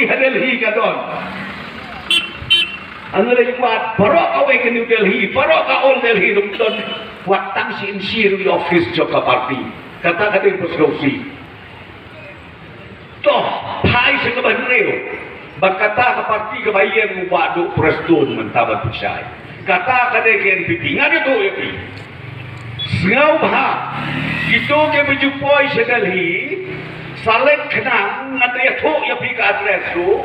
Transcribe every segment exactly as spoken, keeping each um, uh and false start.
ha Delhi ka don. Nga leit wad baroh kawei ka New Delhi, baroh ka Old Delhi ruh don. Wat tang shi inshi ruh ïa office jong ka party. Kata ka dei ba sngewsih. To, phai sha kaba hynriew. Ba kata ka party kaba ïeng u Bah Duh Prestone mynta ban pynshai. Kata ka dei ka N P P. Nga ïathuh ïa phi. Sngewbha. Kito kiba ju poi sha Delhi, sa leit khnang, ngan ïathuh ïa phi ka address ruh.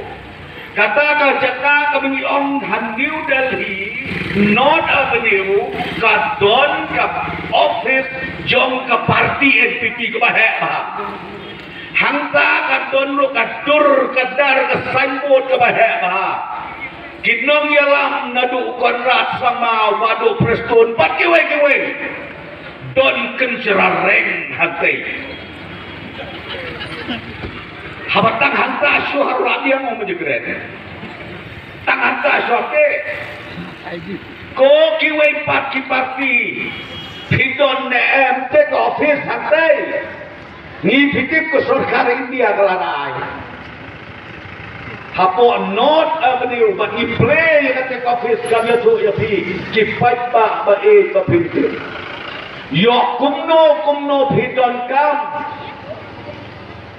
Kata ka jaka kaba ngi ong ha New Delhi, North Avenue, ka don ka office jong ka party N P P kaba heh bha. Hangta ka don ruh ka dur ka dar ka signboard kaba heh bha. Ki nongïalam naduh u Conrad Sangma, u Bah Duh Prestone, bad kiwei kiwei. Don kynjrareng hangtei. Haba tang hangta shuh ha Radiang ong mynjur kren. Tang hangta shuh te. Ko kiwei pat ki party. Phi don ne em te ka office hangtei. Ngi phi tip ka sorkar India ka la ai. Hapoh North Avenue, bad ngi plie ïa kata ka office, kam ïathuh ïa phi, ki paidbah ba ïeit ba phi tip. Ïoh kumno kumno phi donkam.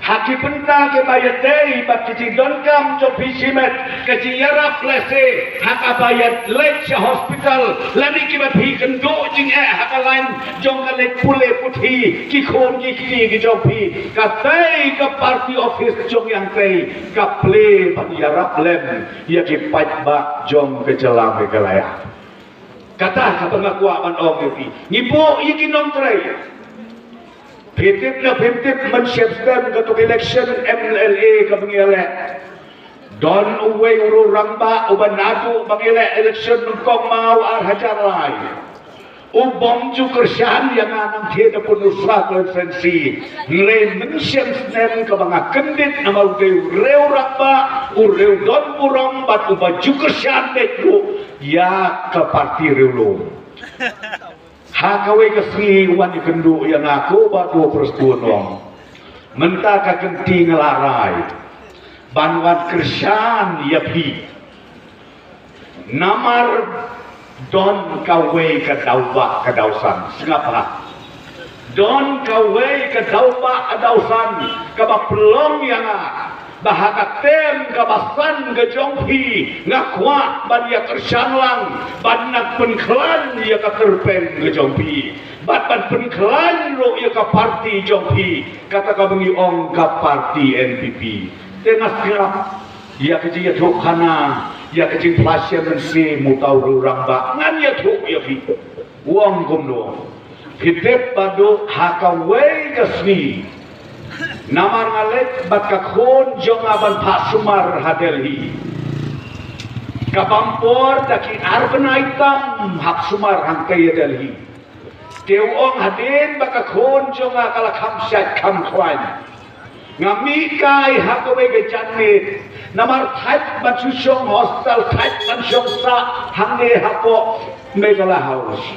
Ha ki bynta kiba ïadei bad ki jingdonkam jong phi shimet, ka jingïarap lehse ha kaba ïaleit sha hospital, lane kiba phi kynduh jingeh ha ka lain jong ka leit pule puthi, ki khun ki kti ki jong phi. Katei ka party office jong ngi hangtei ka plie ban ïarap lem ïa ki paidbah jong ka jylla Meghalaya. Kata kaba nga kwah ban ong ïa phi. Ngi buh ïa ki nongtrei. Phi tip ne phim tip, mynshem snem kato ka election M L A kaba ngi ïaleh, don uwei u rangbah uba naduh ba ngi leh election nyngkong maw ar hajar lai, u bym ju kyrshan ïa nga nangta na Pynursla constituency. Hynrei mynshem snem kaba nga kyndit namar u dei u rangbah, u rangbah donburom bad uba ju kyrshan beit ruh ïa ka party Riewlum. Ha kawei ka sngi u wan ïakynduh ïa nga, ko Bah Duh Prestone, u ong, mynta ka kynti nga la rai ban wan kyrshan ïa phi. Namar don kawei ka daw ba ka daw san, sngap ha. Don kawei ka daw ba ka daw san kaba pynlong ïa nga. Ba ha ka term kaba san ka jong phi, nga kwah ban ïa kyrshan lang, ban nang pynkhlaiñ ïa ka kyrpeng ka jong phi, bad ban pynkhlaiñ ruh ïa ka party jong phi, kata kaba ngi ong ka party N P P. Te nga sngap ïa ka jingïathuhkhana, ïa ka jingphla shem mynsiem uta u rangbah, ngan ïathuh ïa phi. U ong kumno? Phi tip Bah Duh, ha kawei ka sngi, namar nga leit bad ka khun jong nga ban phah sumar ha Delhi. Ka bam por da ki ar bnai tam hap sumar hangtei ha Delhi. Te u ong hadien ba ka khun jong nga ka la kham shait kham khlaiñ, nga mih kai ha kawei ka janmiet. Namar thait ban shu shong hostel, thait ban shong sah hangne hapoh Meghalaya House.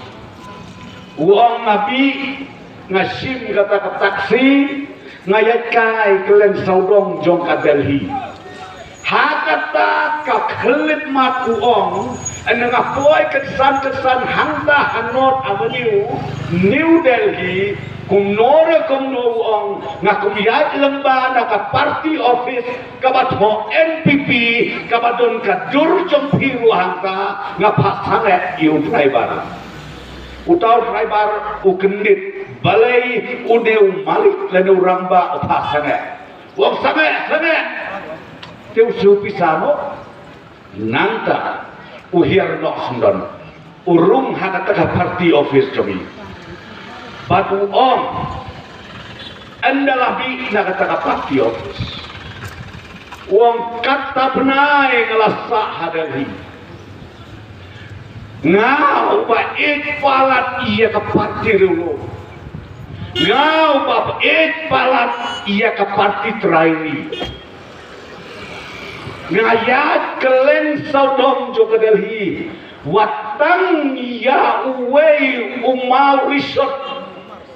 U ong nga mih, nga shim kata ka taxi, nga ïaid kai kylleng sawdong jong ka Delhi. Ha kata ka khyllipmat u ong, ynda nga poi kynsan kynsan hangta ha North Avenue, New Delhi, kumno re kumno u ong, nga kum ïaid lyngba na ka party office kaba thoh N P P, kaba don ka dur jong phi ruh hangta, nga phah sangeh ïa u driver. Uta u driver u kyndit, balei une u malik lane u rangbah u phah sangeh. U ong sangeh, sangeh. Te u shu pisa noh. Nangta u hiar noh syndon, u rung ha kata ka party office jong ngi. Bad u ong, ynda la mih na kata ka party office, u ong, kata bnai nga la sah ha Delhi. Nga uba ïeit palat ïa ka party Riewlum. Nga uba ïeit palat ïa ka party trai. Nga ïaid kylleng sawdong jong ka Delhi, wat tang ïa uwei u maw rishot.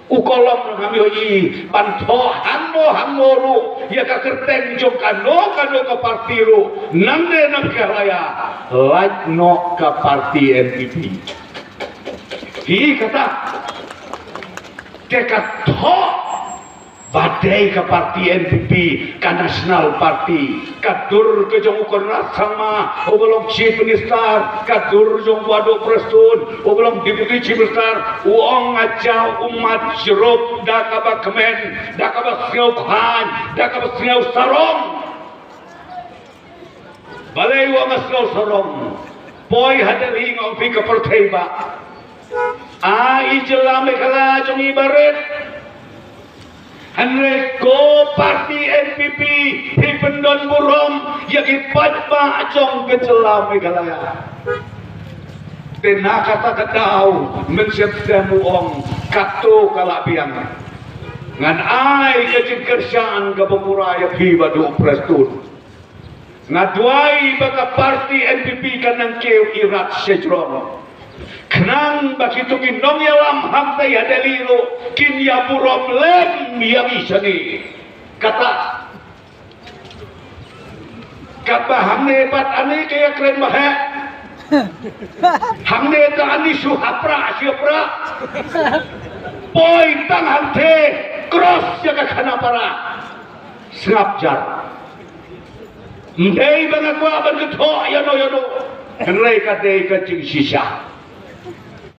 U Kolom ngam ïohi ban thoh hangno hangno ruh ïa ka kyrteng jong kano kano ka parti ruh, nangne na Meghalaya lait noh ka parti N P P. Hi kata te ka thoh ba dei ka parti N P P ka National Party. Ka dur ka jong u Conrad Sangma uba long Chief Minister, ka dur jong u Bah Duh Prestone uba long Deputy Chief Minister, u ong nga jaw ummat jrup da kaba kmen, da kaba sngew khlaiñ, da kaba sngew sarong. Balei u ong nga sngew sarong? Poi ha Delhi nga ong phi ka pyrthei ba a i jylla Meghalaya jong i barit. Hynrei ko parti N P P phi pyndon burom ïa ki paidbah jong ka jylla Meghalaya. Te na kata ka daw mynsiem tem u ong kato ka la biang. Ngan ai ka jingkyrshan kaba pura ïa phi Bah Duh Prestone. Nga duwai ba ka parti N P P kan nang kiew irat shajrong. Khnang ba kito ki nongïalam hangta ïa Delhi ruh kin ïa burom lem ïa ngi shane. Kata kaba hangne pat ani ka ïa kren ba heh. Hangne ta ani shu hapra shu hapra. Poi tang hangte cross ïa ka Khanapara. Sngap jar. Ndei ba nga kwah ban kynthoh ïano ïano. Hynrei ka dei ka jingshisha.